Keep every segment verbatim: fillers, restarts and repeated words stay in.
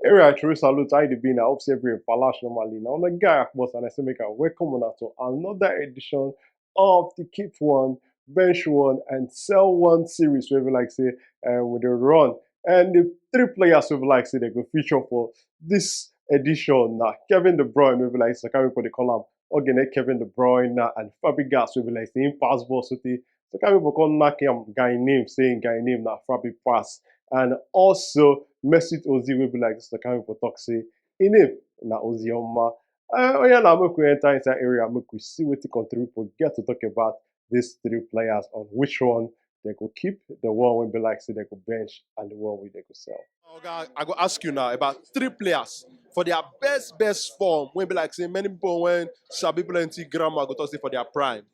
Area True Salute, how you dey be now? Hope say every palash normally. Now, on the guy, of course, and I say make I welcome on to another edition of the Keep One, Bench One, and Sell One series where we like say uh, we dey run. And the three players we like say they go feature for this edition now. Kevin De Bruyne, we like say, can we put the column? Again, Kevin De Bruyne now and Fabregas, we like say him pass ball, so the so can people come knock him guy name, saying guy name now Fabregas. And also Mesut Ozil will be like so can people talk say in name now Ozioma. Uh, oh yeah, now make we enter inside area, make we see what the country people get to talk about these three players on which one they go keep, the one will be like say they go bench, and the one will they go sell. Oga, I go ask you now about three players for their best best form. When be like say many people when sabi plenty grammar go talk say for their prime.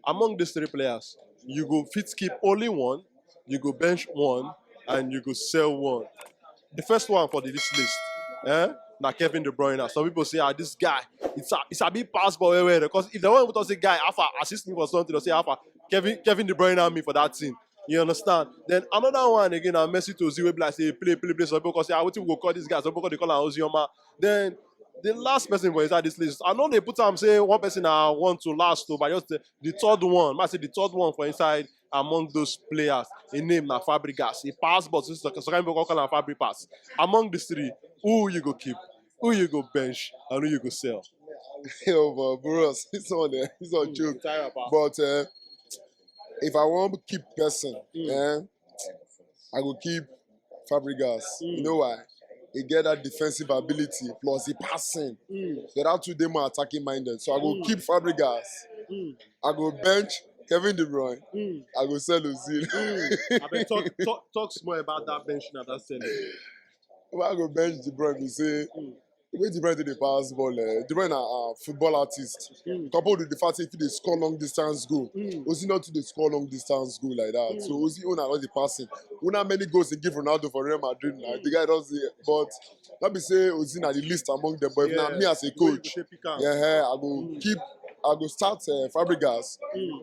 Among these three players, you go fit keep only one, you go bench one, and you go sell one. The first one for the, this list, eh? Now Kevin De Bruyne. Some people say, ah, this guy, it's a it's a big pass ball well well. Because if they want to say guy, Alpha assist me for something, they'll say Alpha Kevin Kevin De Bruyne and me for that thing. You understand? Then another one again, uh, Mesut Ozil will be like say play play play. Some people say, ah, what we go call this guy? Some people they call him Ozioma. Then the last person for inside this list, I know they put am say one person I want to last to, but just the, the third one, I say the third one for inside among those players. His name na Fabregas. He pass, but so some people call him Fabregas. Among the three, who you go keep, who you go bench, and who you go sell? Yo, but bros, this one there, this one joke. But uh, if I want to keep person, eh, I go keep Fabregas. You know why? He get that defensive ability plus the passing. The other two dey more attacking minded, so I go keep Fabregas. I go bench Kevin De Bruyne. I go sell Ozil. I been talk, talk talk small about that bench now. That's selling. Well, I go bench De Bruyne. Be say the way De Bruyne dey pass ball, eh, De Bruyne na uh, football artist. Coupled with the fact if they score long distance goal, Ozil not to dey score long distance goal like that. So Ozil own a lot the passing. We know how many goals he give Ronaldo for Real Madrid now. The guy does it, but not be say Ozil na the least among them. But if na me as a coach, yeah, I go keep, I go start uh, Fabregas,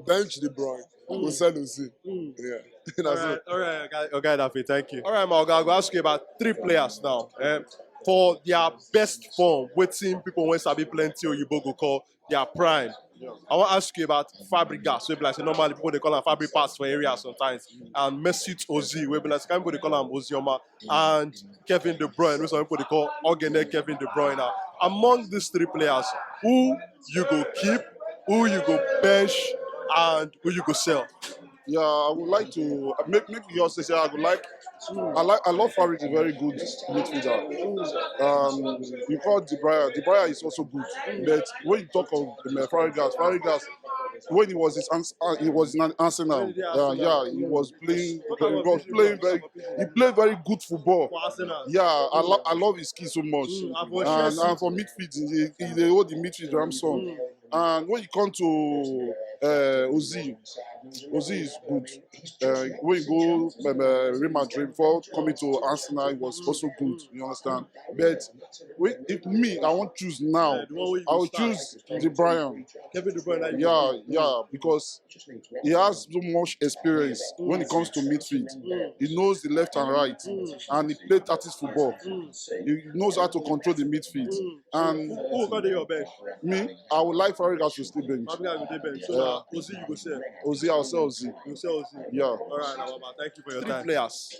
bench De Bruyne, I go sell Ozil. Yeah. All right, all right, okay, okay, Daffy, thank you. All right, my oga, I go ask you about three players now. Um, for their best form, wetin people wey sabi plenty oyibo go call their prime. I wan ask you about Fabregas. So like say normally people dey call am Fabregas for area sometimes, and Mesut Ozil, wey be like some people dey call am Ozioma, and Kevin De Bruyne, wey some people dey call Ogene Kevin De Bruyne. Now, among these three players, who you go keep, who you go bench, and who you go sell? Yeah, I would like to uh, make make you say I would like. I like I love Farage, a very good midfielder. Um, you call De Bruyne. De Bruyne is also good, but when you talk of um, Fabregas, Fabregas, when he was his ans- uh, he was in an Arsenal. Yeah, yeah, he was playing. He was playing very. He played very good football. Yeah, I, lo- I love his skill so much. And, and for midfield, he, he they hold the midfield ransom. And when you come to uh, Ozil, Ozil is good. Uh, when you go um, uh, Real Madrid before coming to Arsenal, it was also good. You understand? But with, if me, I won't choose now. I will choose De Bruyne. Kevin De Bruyne. Yeah, yeah, because he has so much experience when it comes to midfield. He knows the left and right, and he plays tactics football. He knows how to control the midfield. And Who go dey your bench? Me, I would like Fabregas to stay bench. Fabregas go dey bench. So now Ozil you go sell. Ozil, I'll sell Ozil. You sell Ozil. Yeah. All right, now, Baba, thank you for your time. Three players.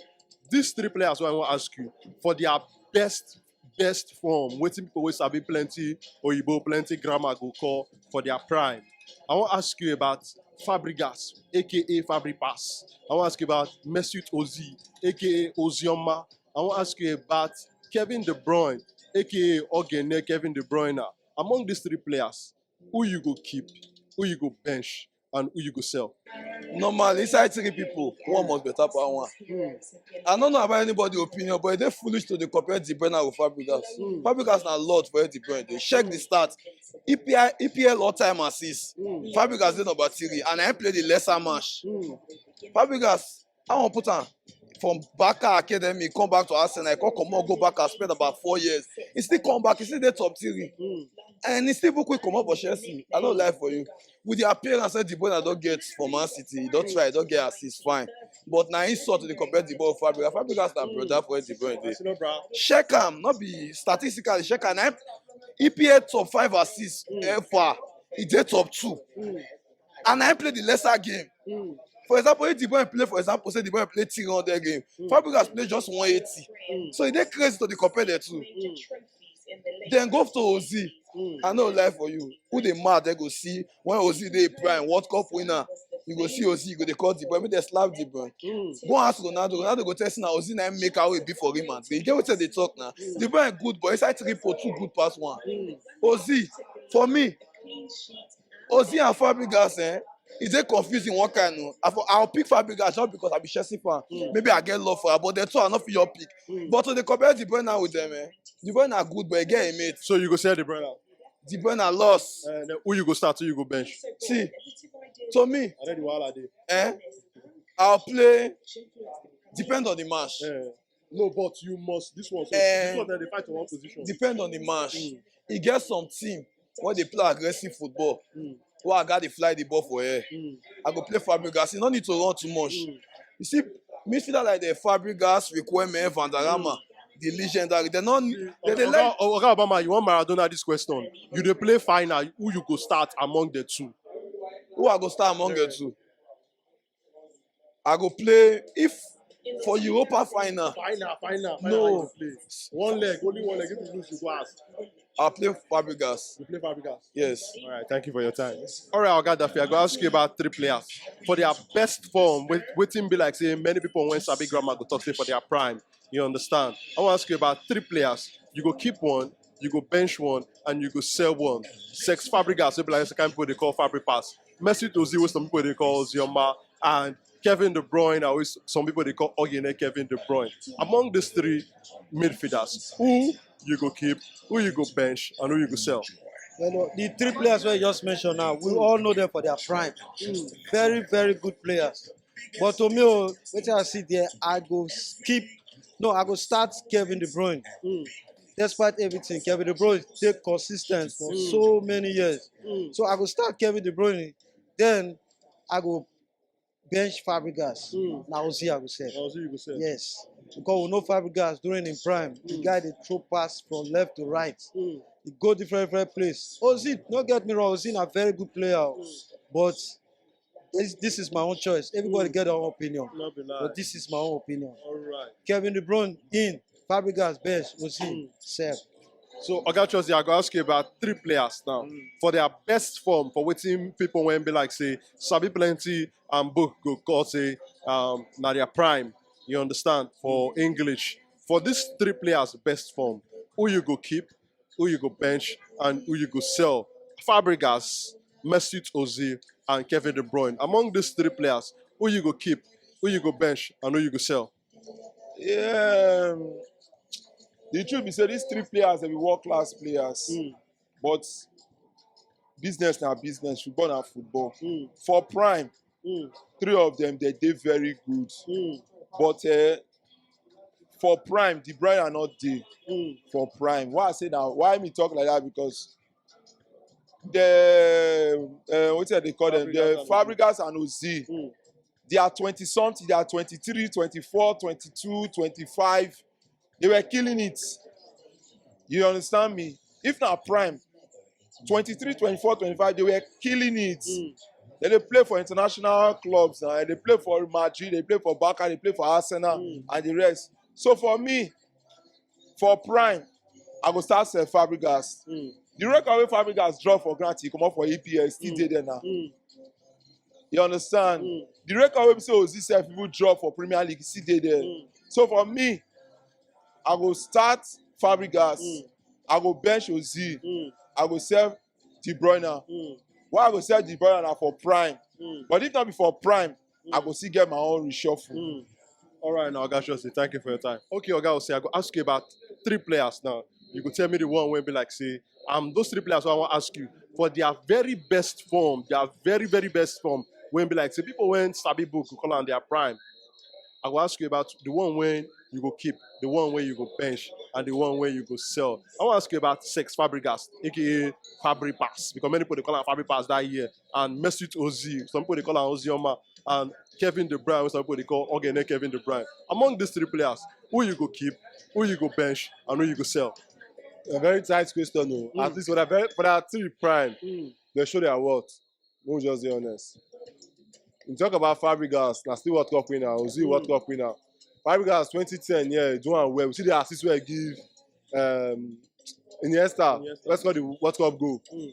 These three players, what I want to ask you for their best best form. Wetin people wey sabi plenty oyibo, plenty grammar go call for their prime. I wan ask you about Fabregas, aka Fabregas. I wan ask you about Mesut Ozil, aka Ozioma. I wan ask you about Kevin De Bruyne, aka Ogene Kevin De Bruyne. Among these three players, who you go keep, who you go bench, and who you go sell? Normal, inside three people, one must better per one. I don't know about anybody opinion, but it's foolish to dey compare De Bruyne with Fabregas. Fabregas na lot for De Bruyne. They check the stats. E P L, E P L all time assists. Fabregas dey number three, and I play the lesser match. Fabregas, I wan put am from Barca academy, come back to Arsenal, come comot go back and spend about four years. He still come back, he still dey top three. And he still even quick comot for Chelsea. I no lie for you. With the appearance wey De Bruyne don get for Man City, he don try, he don get assist, fine. But na insult to dey compare De Bruyne with Fabregas. Fabregas na Mm. Brother for where De Bruyne dey. Arsenal bra. Check am, no be statistically, check am. Na E P L top five assists Mm. eh, far. He dey top two. Mm. And I play the lesser game. Mm. For example, if De Bruyne play, for example, say De Bruyne play three hundred game, Mm. Fabregas play just one eighty. Mm. So e dey crazy to dey compare the two. Mm. Then go to Ozil. Mm. I no lie for you. Who dey mad, dem go see when Ozil dey prime, World Cup winner. You go see Ozil, you go dey call De Bruyne, make dem slap De Bruyne. Mm. Go ask Ronaldo. Ronaldo go tell you say na Ozil na him make how e be for Real Madrid. You get wetin I dey talk na? De Bruyne good, but inside three four, two good pass one. Mm. Ozil, for me, Ozil and Fabregas, eh, e dey confusing one kind o. I for, I'll pick Fabregas just because I be Chelsea fan. Mm. Maybe I get love for her, but the two I no fit your pick. Mm. But to dey compare De Bruyne with them, eh, De Bruyne na good, but e get a mate. So you go sell De Bruyne. De Bruyne lost. Uh, then who you go start? Who you go bench? See, to me, I know the wahala dey. eh, I'll play. Depend on the match. Uh, no, but you must. This one, so Eh. This one, dem dey fight for one position. Depend on the match. Mm. E get some team wey dey play aggressive football. Mm. Wey I got dey fly the ball for air. Mm. I go play Fabregas. You no need to run too much. Mm. You see, midfielder like the Fabregas, Riquelme, Valderrama, the legendary. They no, they, they Oga, like Oga Obama, you want Maradona this question? You dey play final. Who you go start among the two? Who I go start among the two? I go play if for Europa final. Final, final, No. You play. One leg, only one leg. If you lose, you go ask. I'll play Fabregas. You play Fabregas. Yes. All right, thank you for your time. All right, Oga Daffy, I go ask you about three players. For their best form, wait, wetin be like say many people when sabi grammar go talk say for their prime. You understand? I want to ask you about three players. You go keep one, you go bench one, and you go sell one. Cesc Fabregas, wey be like say kind people dey call Fabregas. Mesut Ozil, wey some people dey call Zioma, and Kevin De Bruyne, or wey some people dey call Ogene Kevin De Bruyne. Among these three midfielders, who you go keep, who you go bench, and who you go sell? You know, the three players wey you just mentioned now, we all know them for their prime. Very, very good players. But to me, oh, wetin I see there, I go skip. No, I go start Kevin De Bruyne. Mm. Despite everything, Kevin De Bruyne stay consistent for Mm. so many years. Mm. So I go start Kevin De Bruyne. Then I go bench Fabregas. Mm. Now see, I go say I'll see you go sell. Yes, because we know Fabregas during in prime, the Mm. guy dey throw pass from left to right. Mm. He go different different place. Ozil, no get me wrong, Ozil na very good player, oh. Mm. But this, this is my own choice. Everybody Mm. get their own opinion, Not be lie. But this is my own opinion. All right. Kevin De Bruyne in, Fabregas bench, Ozil Mm. sell. So, Oga Chelsea, I go ask you about three players now. Mm. For their best form, for wetin people when be like say, sabi plenty and book go call say um, na their prime. You understand? For English. For these three players' best form, who you go keep, who you go bench, and who you go sell? Fabregas, Mesut Ozil, and Kevin De Bruyne. Among these three players, who you go keep, who you go bench, and who you go sell? Yeah, um, the truth be say these three players, they be world class players. Mm. But business na business, football na football. Mm. For prime, Mm. three of them, they dey very good. Mm. But uh, for prime, De Bruyne are not there Mm. for prime. Why I say that? Why me talk like that? Because the uh, what they call them? The Fabregas Fabregas and Ozil, Mm. they are twenty something, they are twenty-three, twenty-four, twenty-two, twenty-five. They were killing it. You understand me? If not prime, twenty-three, twenty-four, twenty-five, they were killing it. Mm. Then they play for international clubs now. They play for Madrid, they play for Barca, they play for Arsenal, Mm. and the rest. So for me, for prime, I go start Sir Fabregas. Mm. The record wey Fabregas drop for ground, he come up for E P L, still Mm. dey there now. Mm. You understand? Mm. The record wey be say Ozil sef even drop for Premier League, still dey there. Mm. So for me, I go start Fabregas. Mm. I go bench Ozil. Mm. I go sell De Bruyne. Mm. Why I go sell De Bruyne na for prime? Mm. But if not be for prime, I Mm. go still get my own reshuffle. Mm. All right, now, Oga Chelsea, thank you for your time. Okay, Oga Chelsea, I go ask you about three players now. You go tell me the one wey be like say, um, those three players I want to ask you for their very best form, their very, very best form. Wey be like say people when sabi book go call on their prime. I go ask you about the one wey you go keep, the one wey you go bench, and the one where you go sell. I want to ask you about Cesc Fabregas, aka Fabregas, because many people they call him Fabregas that year, and Mesut Ozil. Some people they call him Ozil Oma, and Kevin De Bruyne. Some people they call Ogene Kevin De Bruyne. Among these three players, who you go keep, who you go bench, and who you go sell? A very tight question, though. Mm. At least for that very for that three prime, mm, they show their worth. We'll just be honest. You talk about Fabregas, now still World Cup winner, Ozil World, mm, Cup winner. Fabregas twenty ten, yeah, doing well. We see the assist where he give um Iniesta. Iniesta. Let's call the World Cup goal. Mm.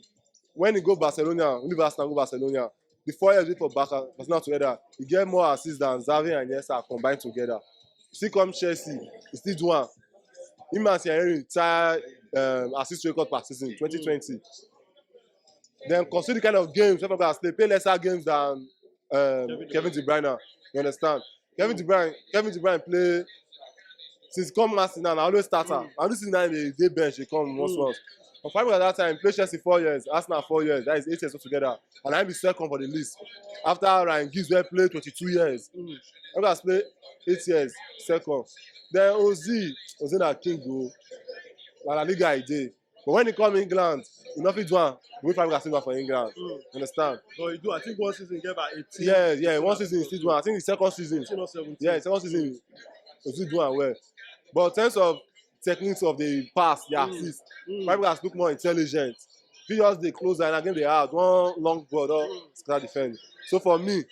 When he go Barcelona, when he Barcelona go Barcelona, the four years for Barca, Barcelona together, he get more assists than Xavi and Iniesta combined together. Still come Chelsea, he still do one. Him and Thierry tie um, assist record per season twenty twenty. Then consider the kind of games Fabregas play, play lesser games than um, Kevin De Bruyne. You understand? Kevin De Bruyne, Kevin De Bruyne play since come Arsenal, I always start am. And this is now the day bench they come once once. But Fabregas at that time play Chelsea four years, Arsenal four years, that is eight years altogether. And I be second for the list. After Ryan Giggs wey play twenty-two years. Fabregas play eight years, second. Then Ozil, Ozil na king o. Na La Liga e dey. But when he come England, he no fit do am. Wey Fabregas still do am for England. Understand? But he do, I think one season he get about eighteen. Yeah, yeah, one season he still do am. I think the second season. Eighteen or seventeen. Yeah, second season he still do am well. But in terms of techniques of the pass, the assist, Fabregas look more intelligent. He just dey close and again they out one long ball don scatter defense. So for me,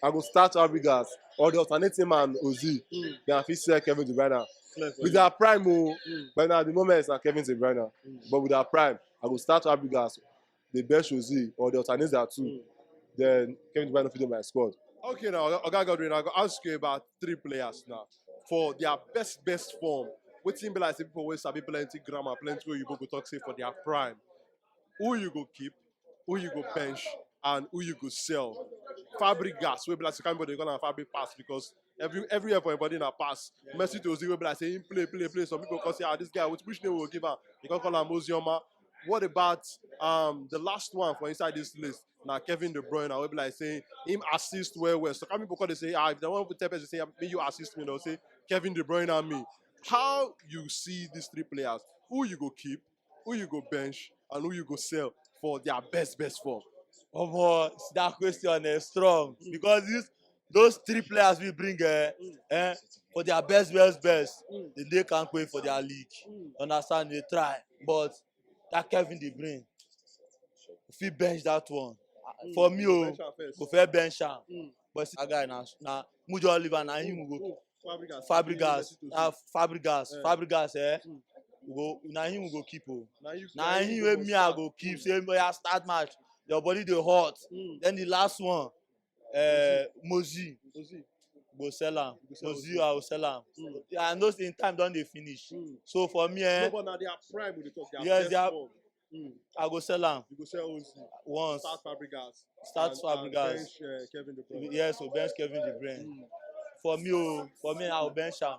I go start Fabregas or the alternative man Ozil. Then I fit sell Kevin De Bruyne. With their prime o, but now at the moment na Kevin De Bruyne. But with their prime, I go start Fabregas, the best Ozil or the alternate that too. Then Kevin De Bruyne fit dey my squad. Okay, now Oga Godwin, I go ask you about three players now for their best best form. Wetin be like say people wey sabi plenty grammar, plenty oyibo go talk say for their prime. Who you go keep, who you go bench, and who you go sell? Fabregas, wey be like say kind people dey call am Fabregas because every every year for everybody na pass. Mesut Ozil wey be like say him play play play. Some people come say ah this guy which which name we go give am? They come call am Ozioma. What about um the last one for inside this list? Na Kevin De Bruyne wey be like say him assist well well. So kind people come dey say ah if they wan tell person say make you assist me, they'll say Kevin De Bruyne and me. How you see these three players? Who you go keep? Who you go bench? And who you go sell for their best best form? Omo, that question is strong because this those three players we bring eh, eh, for their best best best, they dey kampe for their league. Understand? They try, but that Kevin De Bruyne, we fit bench that one. For me o, go first bench am. But see, that guy na na Mujo Oliver na him go. Fabregas, Fabregas, Mesut Ozil. Ah, Fabregas, Fabregas, eh? We go, na him we go keep o. Na you, na him wey me I go keep. Say, oya start match. Your body dey hot. Then the last one, eh, Mozi. Ozil. Go sell am. You go sell Mozi, Ozil. I go sell am. Yeah, I know say him time don dey finish. So for me, eh? No, but na their prime we dey talk. Their yes, best their form. I go sell am. You go sell Ozil. Once. Start Fabregas. Start and, Fabregas. And bench uh, Kevin De Bruyne. Yes, so bench Kevin De Bruyne. For me, oh, for me, I will bench am.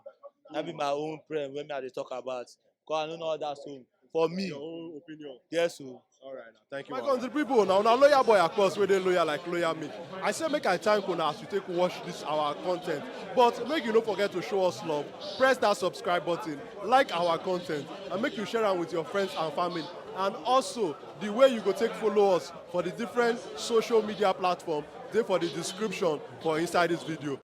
That be my own prem when me I dey talk about. Cause I no know that so. For me. Your own opinion. Yes, so. All right, now. Thank you. My country people, now, now loyal boy, of course, where they loyal like loyal me. I say make I thank una as you take watch this our content. But make you no forget to show us love. Press that subscribe button, like our content, and make you share am with your friends and family. And also, the way you go take follow us for the different social media platform, dey for the description for inside this video.